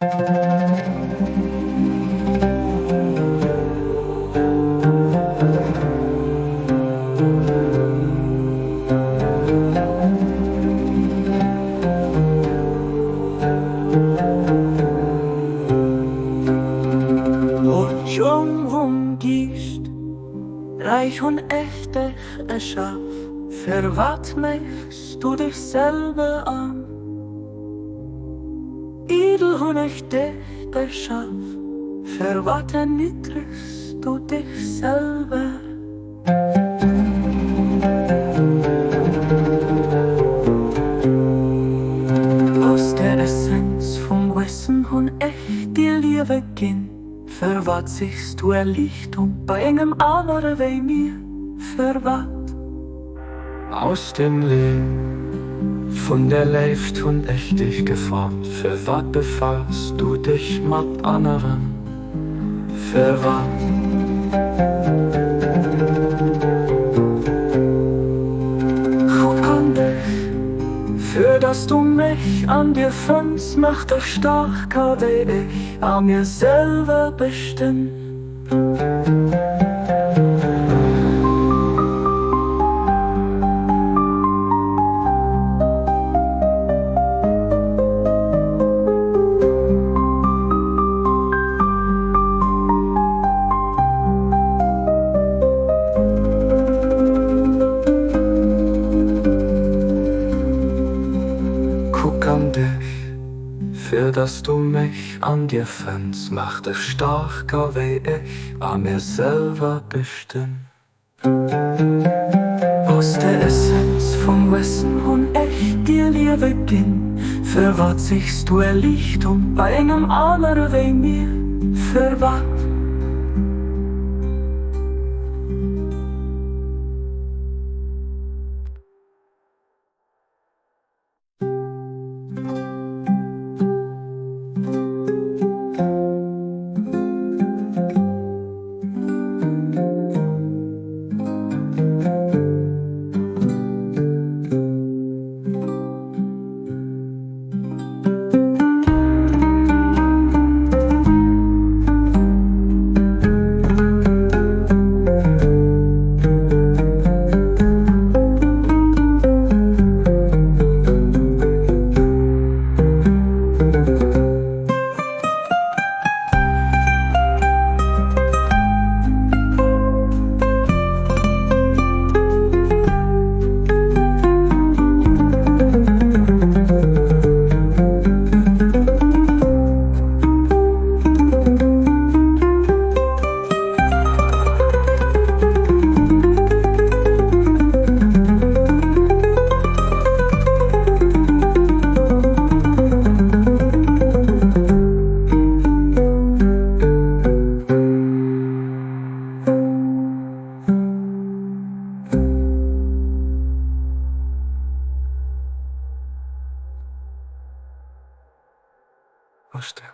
O Jong Giischt, räich hunn ech dech erschaf, Firwat méchs du dech selwer an? Edel hunn ech dech erschaf, Firwat erniddregs du dech selwer? Aus der Essenz vum Wëssen hunn ech dir Liewe ginn, Firwat sichs du Erliichtung bei engem anere wéi mir? Firwat? Aus dem Leem vun der Léift hunn ech dech geformt, Firwat befaass du dech mat aneren? Firwat? Guck an dech, fir dass du mech an dir fënns, Mach dech staarker wéi ech a mir selwer bestinn. Kuck an dech, fir dass du mech an dir fënns, mach dech staarker wéi ech a mir selwer bestinn. Aus der Essenz vum Wëssen hunn ech dir Liewe ginn, Firwat sichs du Erliichtung bei engem anere wéi mir? Firwat? Aus der.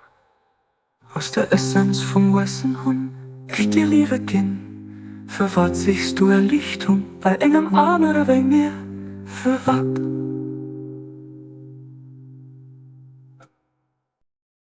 Aus der Essenz vum Wëssen hunn ech dir Liewe ginn, Firwat sichs du Erliichtung bei engem anere wéi mir? Firwat?